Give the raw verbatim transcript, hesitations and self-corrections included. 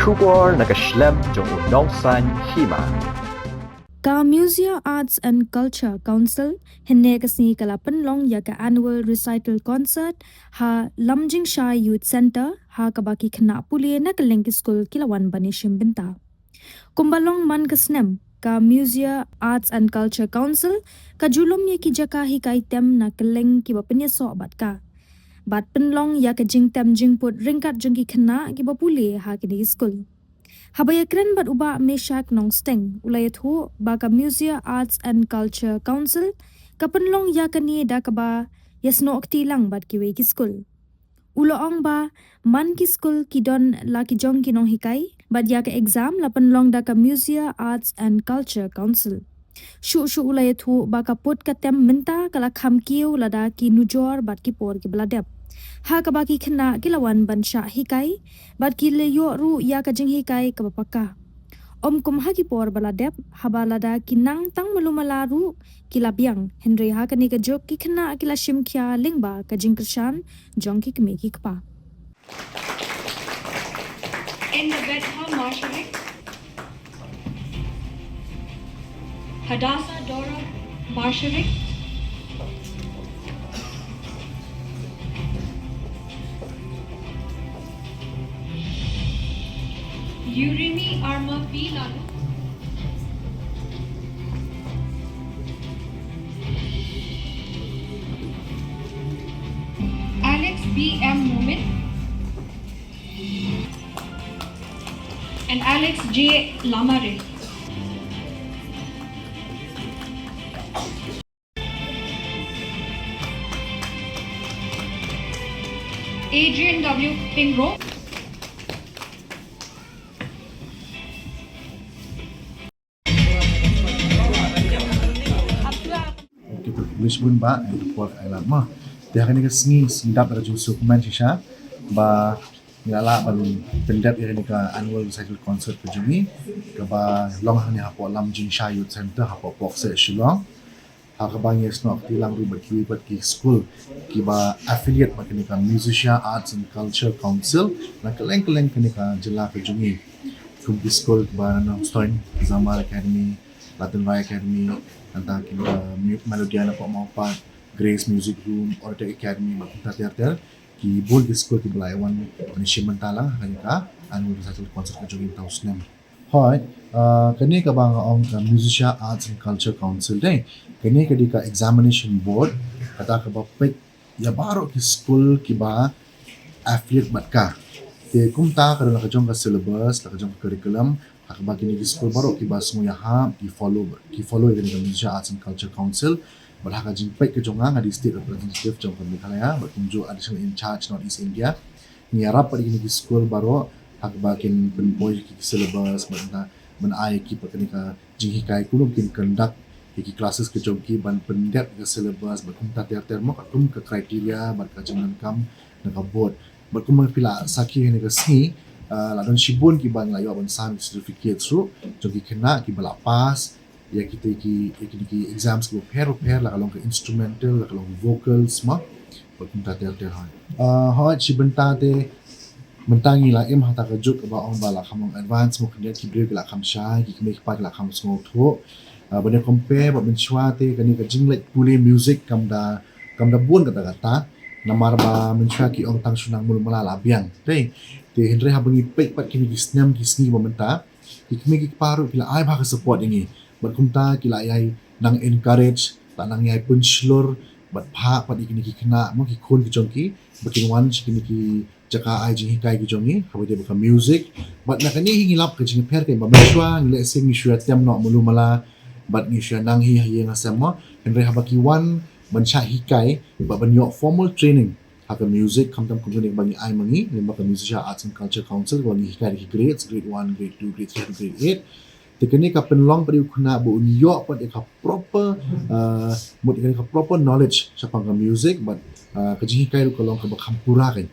Khubor na ka shlem jong u nongsaiñ hima. Ka Muzia Arts and Culture Council hynne ka sngi ka la pynlong ïa ka annual recital concert ha Lamjingshai Youth Centre, ha kaba ki khynnah pule na kylleng ki skul ki la wan ban ïashim bynta. Kumba long man ka snem, ka Muzia Arts and Culture Council ka ju lum ïa ki jaka hikai tem na kylleng kiba pynïasoh bad ka, bad pynlong ïa ka jingtem jingput ryngkat jong ki khynnah kiba pule ha kine ki skul. Haba ïakren bad u Bah Meshak Nongsteng, u la ïathuh ba ka Muzia Arts and Culture Council ka pynlong ïa kane da kaba ïasnoh kti lang bad kiwei ki skul. U la ong ba man ki skul ki don la ki jong ki nonghikai, bad ïa ka exam la pynlong da ka Muzia Arts and Culture Council. Shuh shuh u la ïathuh ba ka put ka tem mynta ka la kham kiew lada ki nujor bad ki por kiba la dep, ha kaba ki khynnah ki la wan ban shah hikai, bad ki la ïoh ruh ïa ka jinghikai kaba paka. Ym kum ha ki por ba la dep, haba lada ki nang tang malu mala ruh ki la biang, hynrei ha kane ka juk ki khynnah ki la shim khia lyngba ka jingkyrshan jong ki kmie ki kpa. Inna Betha Marsharik, Hadassah Dora Marsharik, Yurimi Arma P Lalu, Alex B M Momin, and Alex J Lamare. Adrian W Pingro. Ki pyrkhat bun ba, eh, por ai la ma. Te ha kane ka sngi, sngi dap da ka jingsuk man shisha ba ngi la lah ban pyndep ïa kane ka annual recital concert ka jong ngi, kaba long hangne hapoh Lamjingshai Youth Centre, hapoh Pokse, Shillong. Ha kaba ngi ïasnoh kti lang ruh bad kiwei pat ki skul kiba affiliate bad kane ka Muzia Arts and Culture Council na kylleng kylleng kane ka jylla ka jong ngi. Kum ki skul kiba na Nongstoiñ, Zamar Academy, Latin Rai Academy, nangta kine, uh, Mu-, Melodia na Pokmawpat, Grace Music Room, Ortec Academy, bad kumta ter ter, ki bun ki skul kiba la ïa wan ban ïashim bynta lang ha kane ka annual recital concert ka jong ngi mynta u snem. Hooid, uh, kane kaba nga ong ka Muzia Arts and Culture Council dei. Kane ka dei ka examination board, kata kaba peit ïa baroh ki skul kiba affiliate bad ka. Te kumta ka don la ka jong ka syllabus, la ka jong ka curriculum, ha kaba kine ki skul baroh kiba sngew ïahap, ki follow, ki follow ïa kane ka Muzia Arts and Culture Council. Bad ha ka jingpeit ka jong nga, nga dei state representative jong ka Meghalaya, bad kumjuh additional in charge North East India. Ngi ïarap bad ïa kine ki skul baroh ha kaba kin pynpoi ïa ki syllabus, bad nangta ban ai ïa ki pat kane ka jinghikai kumno kin conduct ïa ki classes ka jong ki, ban pyndep ïa ka syllabus, bad kumta ter ter mo, katkum ka criteria bad ka jingdonkam na ka board. Bad kumba phi la sakhi ha kane ka sngi, ah, la don shibun kiba ngi la ïoh ban sam certificates ruh jong ki khynnah kiba la pass ïa kita ki, ïa kita ki exams kiba pher pher, la ka long ka instrumental, la ka long vocals mo, bad kumta ter ter. Hooid, ah, hooid, shi bynta te mynta ngi la im ha kata ka juk kaba ong ba la kham long advance mo, khyndiat ki briew ki la kham shai, ki kmie ki kpa ki la kham sngewthuh. Ah, ban ïa compare bad mynshuwa te kane ka jingleit pule music kam da, kam da bun katta katta. Namar ba mynshuwa ki ong tang shu nang malu mala la biang. Te, te hynrei haba ngi peit pat kine ki snem ki sngi ba mynta, ki kmie ki kpa ruh ki la ai bha ka support ïa ngi. Bad kumta ki la ïai nang encourage, la nang ïai pynshlur bad phah pat ïa kine ki khynnah mo, ki khun ki jong ki, ba kin wan sha kine ki jaka ai jinghikai ki jong ngi, kaba ïadei bad ka music. Bad na kane hi ngi lap ka jingpher ka, ba mynshuwa ngi lehse ngi shu ïa tem noh malu mala bad ngi shu ïa nang hi ha ïing ha sem mo. Hynrei haba ki wan ban shah hikai bad ban ïoh formal training ha ka music, khamtam kum kane ba ngi ai ma ngi lyngba ka Muzia Arts and Culture Council, ba ngi hikai da ki grades, grade one, grade two, grade three to grade eight. Te kane ka pynlong pat ïa u khynnah ba un ïoh pat ïa ka proper, uh, mut ïa ka proper knowledge shaphang ka music, bad, uh, ka jinghikai ruh ka long kaba kham pura kein.